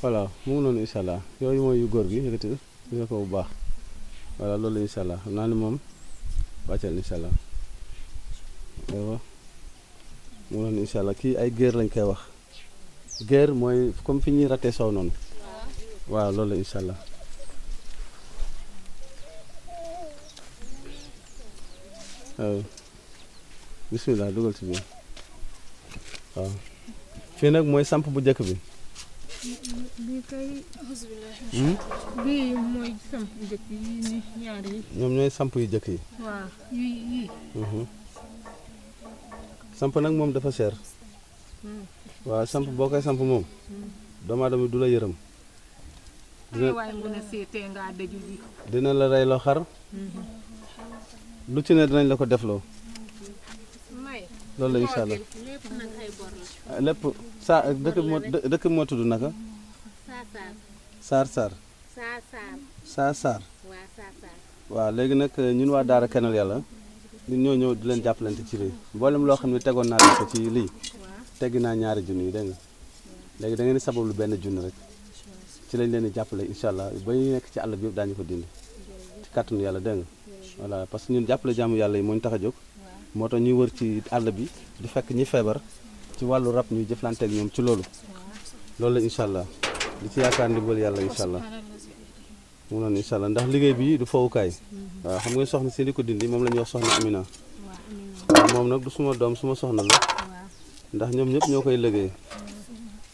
voilà mu ngi noonu incha allah yooyu mooy yu góor gi yëkkati dina ko bu baax voilà loolu incha allah xam naa ne moom wàccal incha allah aywa mu ngi noonu incha allah kii ay géer lañ koy wax géer mooy comme fi ñuy ratee soow noonu waaw loolu la incha allah waaw bisimilah dugal ci biir waaw fii nag mooy samp bu njëkk bi. bii kay bii mooy samp yu njëkk yi ni ñaar yi. ñoom ñooy samp yu njëkk yi. waaw yii. samp nag moom dafa cher. waaw samp boo koy samp moom. doomu aadama du la yërëm. waaye mu ne seetee ngaa daju ji. dina la rey loo xar. lu ci ne dinañ la ko defloo. loolu la incha allah lépp saa dëkk bi moo tudd naka. Saar Saar. Saar Saar. waaw léegi nag ñun waa Daara Kennel Yàlla ñun ñoo ñëw di leen jàppalante ci lii mboolem loo xam ne tegoon naa leen ko ci lii teggi naa ñaari junni yi dégg nga léegi da ngeen di sabablu benn junni rek ci lañ leen di jàppale incha allah ba ñu nekk ci àll bi yëpp daañu ko dindi ci kàttanu yàlla dégg nga voilà parce que ñun jàppale jaamu yàlla yi moo ñu tax a jóg moo tax ñuy wër ci àll bi di fekk ñi feebar ci wàllu rab ñuy jëflanteeg ñoom ci loolu la incha allah di ci yaakaar ndimbal yàlla incha allah mu noonu incha allah ndax liggéey bi du fowukaay waaw xam nga soxna si li ko dindi moom la ñuy wax soxna Amina waaw moom nag du suma doom suma soxna la ndax ñoom ñëpp ñoo koy liggéey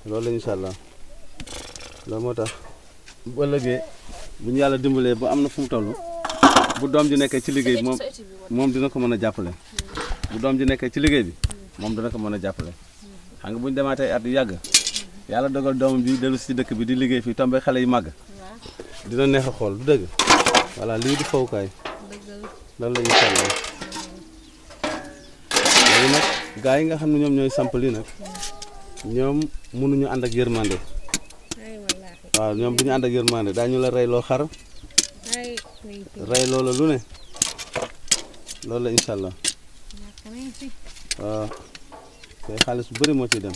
loolu la incha allah loolu moo tax ba liggéey bu ñu yàlla dimbalee ba am na fu mu toll bu doom ji nekkee ci liggéey bi moom dina ko mën a jàppale bu doom ji nekkee ci liggéey bi moom dina ko mën a jàppale xam nga bu ñu demaatee at yu yàgg yàlla dogal doomam bi dellu si dëkk bi di liggéey fii tombé xale yu màgg dina neex a xool du dëgg voilà lii di fowukaay loolu la incha allah léegi nag gaa yi nga xam ne ñoom ñooy samp lii nag ñoom mënuñu ànd ak yërmande waaw ñoom du ñu ànd ak yërmande daañu la rey loo xar rey loola lu ne loolu la incha allah waaw te xaalis bu bëri moo ciy dem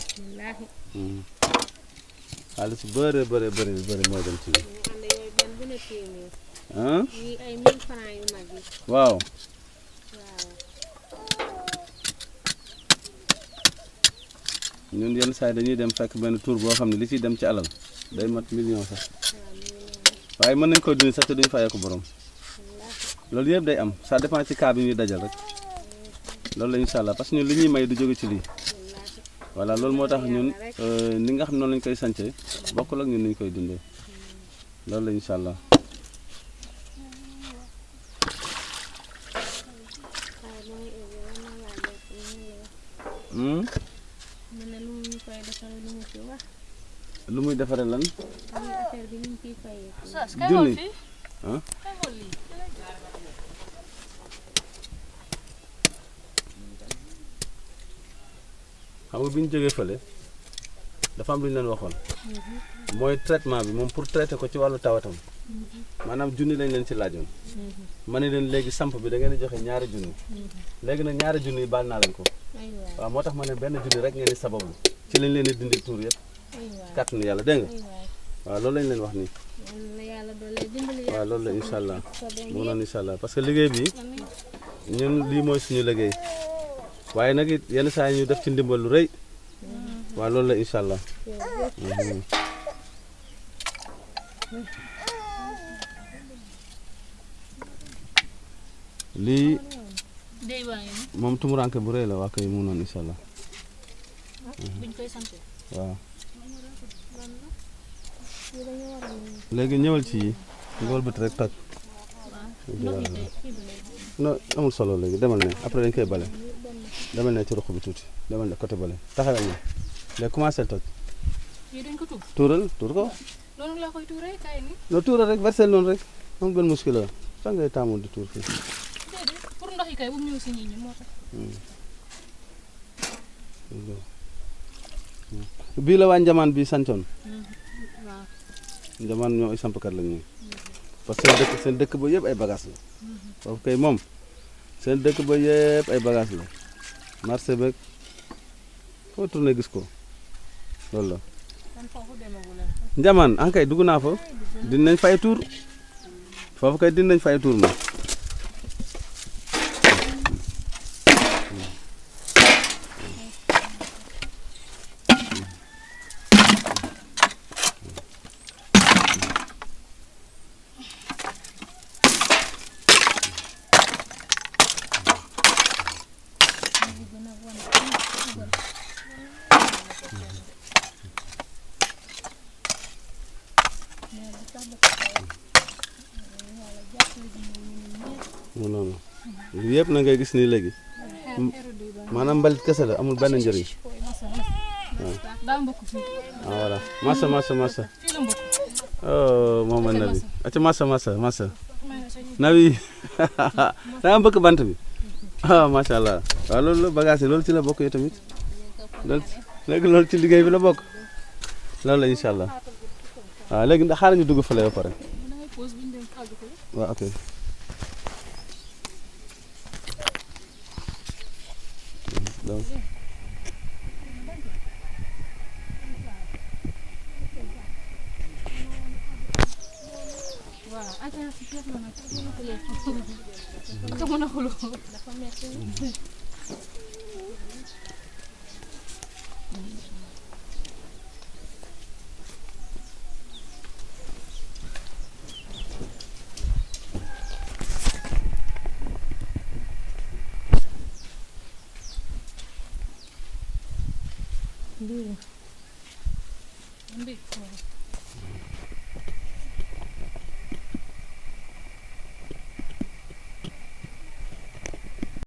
xaalis bu bëri mooy dem ci ah waaw ñun yenn saa yi dañuy dem fekk benn tour boo xam ne li ciy dem ci alal day mat million sax waaye mën nañ ko dindi sax te duñu fayee ko borom loolu yëpp day am ça dépend ci cas bi ñuy dajal rek loolu la incha allah parce que ñun li ñuy may du jóge ci lii voilà loolu moo tax ñun ni nga xam noonu lañ koy sance bokkul ak ñun ni ñu koy dundee loolu la incha allah lu muy defaree lan junni ah xam nga bi ñu jógee fële dafa am lu ñu leen waxoon mooy traitement bi moom pour traiter ko ci wàllu tawatam maanaam junni lañ leen ci laajoon ma ne leen léegi samp bi da ngeen di joxe ñaari junni léegi nag ñaari junni yi baal naa leen ko waaw moo tax ma ne benn junni rek ngeen di sabablu ci lañ leen di dindi tuur yëpp ci kàttanu yàlla dégg nga waaw loolu lañ leen wax nii waaw loolu la incha allah moo noonu incha allah parce que liggéey bi ñun lii mooy suñu liggéey waaye nag it yenn saa yi ñu def ci ndimbal lu rëy waaw loolu la incha allah lii moom tumuranke bu rëy la waa kay mu noonu incha allah waaw léegi ñëwal ci yi nga wëlbati rek toj non amul solo léegi demal ne après dañ koy bale demal ne ci ruq bi tuuti demal ne côté bale taxawal ne léegi commencé toj tuural tuur ko non tuural rek versel noonu rek am benn muskila sax ngay taamoon di tuur fii bii la waa njamaan bi sancoon njamaan ñoo ay sampkat lañ ñu parce que seen dëkk ba yëpp ay bagage la foofu kay moom seen dëkk ba yëpp ay bagage la marché beeg foo tourné gis ko loolu la Njamaan ankay dugg naa fa dinañ fay tuur foofu kay dinañ fay tuur ma noonu lii yëpp na ngay gis nii léegi maanaam mbalit kese la amul benn njëriñ waaw voilà massa oh moom Nabi acca massa Nabi da nga bëgg bant bi ah macha allah waaw loolu bagage loolu ci la bokk yi tamit loolu léegi loolu ci liggéey bi la bokk loolu la incha allah waaw léegi ndax xaaral ñu dugg fële ba pare waaw ok donc